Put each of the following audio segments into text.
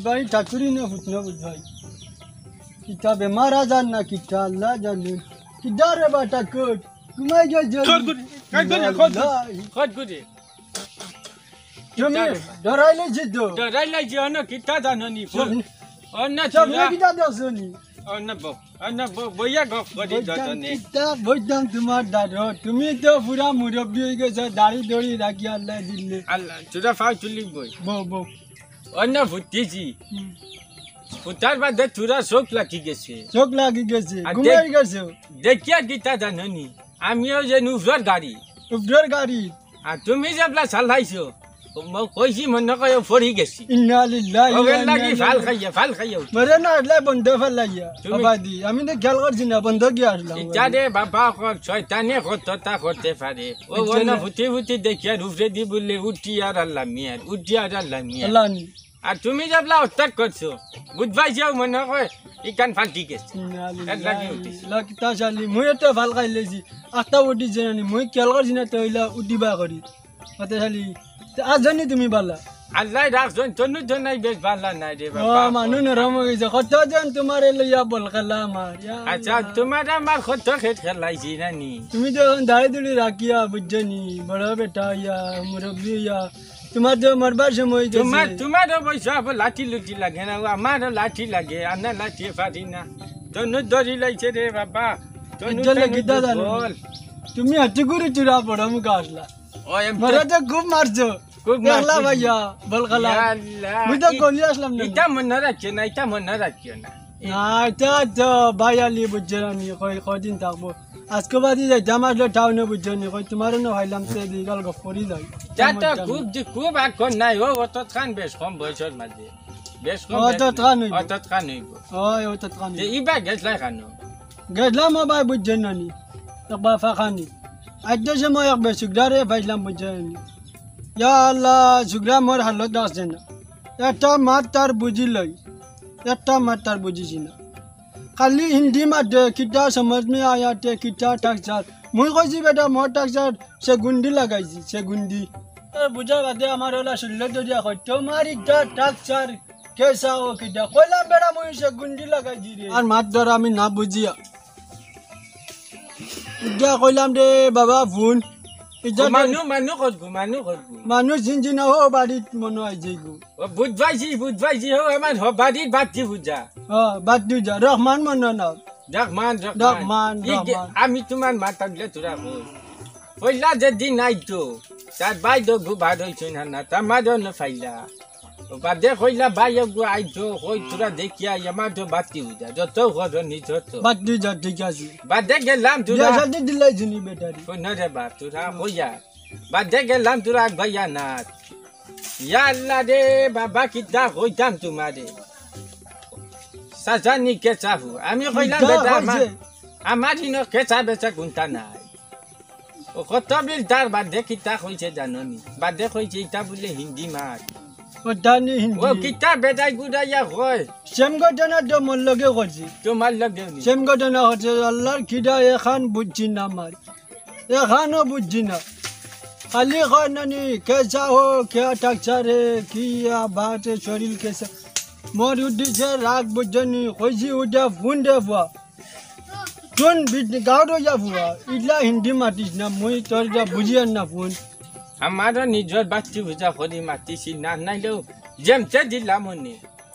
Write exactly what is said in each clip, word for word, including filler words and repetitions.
ভাই ঠাকুরি না ফুট না বুঝ ভাই। কিতা বেমার আজার না কিতা আল্লাহ জানে। কিতা রে বা ঠাকুর? ঘুমাই গেছ? খট করে, খট করে, খট করে। আল্লাহ। খট করে। তুমি কিতা রে বা? ডরাইলে যে তো। ডরাইলে যে অন্য কিতা জানো নি? সব অন্য সব চূড়া। কিতা দেখছো নি? অন্য ব-, অন্য ব-, বইয়া গপ করি বইতাম যতনে। কিতা, বইতাম তোমার দাঁড়ো। তুমি তো পুরা মুরব্বি হয়ে গেছো, দাড়ি দড়ি রাখি আল্লাহ দিলে। আল্লাহ, তোরা ফাও তুলি বই। বউ, বউ। অন্য ফুটিছি। হুম। ফুটার বাদে তোরা চোখ লাগি গেছে। চোখ লাগি গেছে, আর ঘুমাই দেখ-, গেছো। দেখিয়া কিতা জানো নি? আমিও যে নুফরর গাড়ি। উফরর গাড়ি। আর তুমি যেবলা চালাইছো, ম-, কইছি মনে কয় পড়ি গেছি। ইন্না লিল্লাহি ওগের ওয়া ইন্না লাগি ফাল ইলাইহি। খাইয়া, ফাল খাইয়া উঠি। মরে না, এলা বন্ধ ফালাইয়া। তুমি আবাদি, আমি তো খেয়াল করছি না, বন্ধ গিয়া আসলাম। ইটা রে বাবা, কর শয়তানে কতটা করতে পারে। ও ইটা অন্য না। ফুটি ফুটি দেখি আর উপরে দি বললে উঠি আর আল্লাহ মিয়ার, উঠি আর আল্লাহ মিয়ার। আল্লাহ নি। আর তুমি যেবলা অত্যাগ করছো, বুঝবাই যাও মনে হয় ইকান ফাল্টি গেছে। ইন্না এর লাগি লিল্লাহি উঠিছে। ওয়া ইন্না ইলাইহি। মুই তো ফাল খাইলেছি। আস্তা উঠি জানি, মুই খেয়াল করছি না তো হইলা উঠিবা করি। কত শালি। তো আজ জানি তুমি বালা। আল্লাহ রাখছইন, তনু তো নাই বেশ বালা নাই রে ও, বাবা। মানু নরম হয়ে গেছে। কতজন তোমার এ লইয়া বল খেলা আমার। ইয়া আচ্ছা, আল্লাহ। তোমার আমার কত খেট খেলাইছি না নি? তুমি তো এখন দাড়ি দুড়ি রাখিয়া, বুঝছো নি? বড় বেটা হইয়া, মুরব্বি হইয়া, তোমার তো মরবার সময় গেছে। তোমার, তোমারও বয়স আবার লাঠি লুঠি লাগে না, ও আমারও লাঠি লাগে, আর না লাঠি পারি না। তনু দড়ি লাইছে রে বাবা, তনু, ইজ্জত তনু লাগি দাদা না। বল। তুমি হাতি গুরু চূড়া বড় মুখ আসলা। ও, এম তো মরে তো খুব মারছো। খুব দেখলা মারছি। ভাইয়া, বল খেলা। ইয়া আল্লাহ। মুই তো ই-, গলি আসলাম না। ইটা মনে রাখিও না, ইটা মনে রাখিও না। না, ইটা তো ভাই আলি বুঝছো না নি, কয়, কয়দিন থাকবো। আজকে বাদে যাইতাম আসলে টাউনে বুঝছো নি, কই তোমারও না ভাইলাম তো এই গাল গপ করি যাই। তা তো খুব যে, খুব আর কর নাই, ও অতত খান বেশ কম বয়সের মাঝে। বেশ কম অতত বয়স খান নাই। হইব। অতত খান হইব। ওই অতত খান তে হইব। ইবা গেছলা খানো? গেছলাম ও ভাই বুঝছো না নি, একবার ফাঁকানি। আজ সময় এক বেশ সুগ্রারে পাইলাম বুঝছো না নি। ইয়া আল্লাহ, সুগ্রা মোর হালত আছে না। একটা মাত তার বুঝি লই, একটা মাত তার বুঝিছি না। খালি হিন্দি মাতে, কিতা সমঝ মে আয়া তে কিতা টাকচার। মুই কইছি বেটা মোর টাকচার সে গুন্ডি লাগাইছি, সে গুন্ডি। এ বুঝা বাদে আমার ওলা শুনলে দরিয়া কই, তোমার ইটা টাকচার কেসা ও কিতা? কইলাম বেটা মুই সে গুন্ডি লাগাইছি রে। আর মাত ধর আমি না বুঝিয়া। ইটা কইলাম রে বাবা ফোন। ইটা ও মানু, মানু করবো, মানু করবো। মানু চিনছি না, ও বাড়িত মনো আই যাইগো। ও বুঝবাইছি, বুঝবাইছি, ও আমার হ-, বাড়ির বাতি বুঝা। ও, বাতি বুঝা, রহমান মনো না। রহমান, রহমান। রহমান, ই গে-, রহমান। আমি তোমার মাথা দিলে তোরা কই। পয়লা যেদিন আইতো, তার বাইদো গু বার হইছে না, না, তার মাঝে না ফাইলা। ও বাদে কইলা, "ভাই, এগু আইছো, কই তোরা দেখিয়া, আমার তো বাতি উঠা, যত ঘর নি যত।" বাদ দুই যা, ঠিক আছে। বাদে গেলাম তোরা। বিয়া শাদি দিলাই যিনি বেটারি। কই না রে বাপ, তোরা কইয়া। বাদে গেলাম তোরা গইয়া না। ইয়া আল্লাহ রে, বাবা, কিতা কইতাম তোমারে। সাজানি কেচাহু। আমি কইলাম, কিতা বেটা, আমার, কইছে? আমার ইনো কেচা বেচা কুন্তা নাই। ও কত বিল তার বাদে কিতা কইছে জানো নি? বাদে কইছে ইটা বুলে হিন্দি মাত। ও জানি হিন্দি। ও কিতা বেটাই গুড়াইয়া কয়। সেম ঘটনা তো মোর লগে করছে। তোমার লগে নি? সেম ঘটনা করছে, আল্লাহর খিদা এখান বুঝছি না মার। এখানও বুঝছি না। খালি কয় নানি, কেসা হো, কে টাকচারে, কি বাতে শরীর কেসা। মোর উদ্দেশ্যে রাগ বুঝছো নি, কইছি উঠা ফোন দে ফুয়া। কোন বিদ-, গাঁওর ইয়া ফুয়া, ইলা হিন্দি মাতিস না, মুই তোর যা বুঝিয়ার না ফোন। আমারও নিজর বাচ্চি বুঝা করি মাতিছি না, নাইলেও যেমতে দিলাম অনে,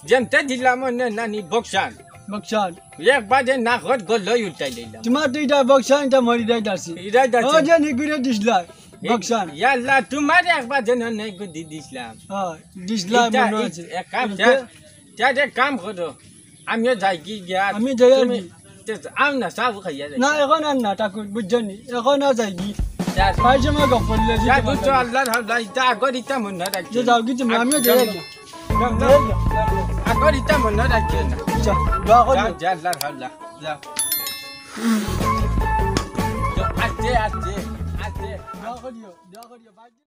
যেমতে দিলাম অনে নানি বকসান। বকসান। একবারে নাকর গলই উল্টাই দিলাম। তোমার তো ইটা বকসান, ইটা মরি যাই দাসি। ইটাই দাসি। ও যে নিগুরে দিসলাই, এ, বকসান। ইয়াল্লা, তোমার একবার যেন নেই গো দি দিসলাম। হ্যাঁ, দিসলাই ইটা, মনে ই-, আছে। এক কাম, ইটা যা, যা, যা, কাম করো। আমিও যাই কি গিয়া? আমি যাই আর তুমি কি? তে আও না, চা খাইয়া যাই। না, এখন আর না, ঠাকুর, বুঝছো নি? এখন আর যাই কি? যা। ভাই, যে আমার গপ করলে, যা, বুঝছো, আল্লাহর হাওলা, ইটা আগর ইটা মনে রাখিও। যাও কি তুমি? আমিও যাই আর কি? যাও, যাও, যাও, যাও। আগর ইটা মনে রাখিও না। আচ্ছা, দোয়া করি। যা, যা, আল্লাহর হাওলা, যা। যা, আস্তে, আস্তে, আস্তে। দোয়া করিও, দোয়া করিও, ভাই।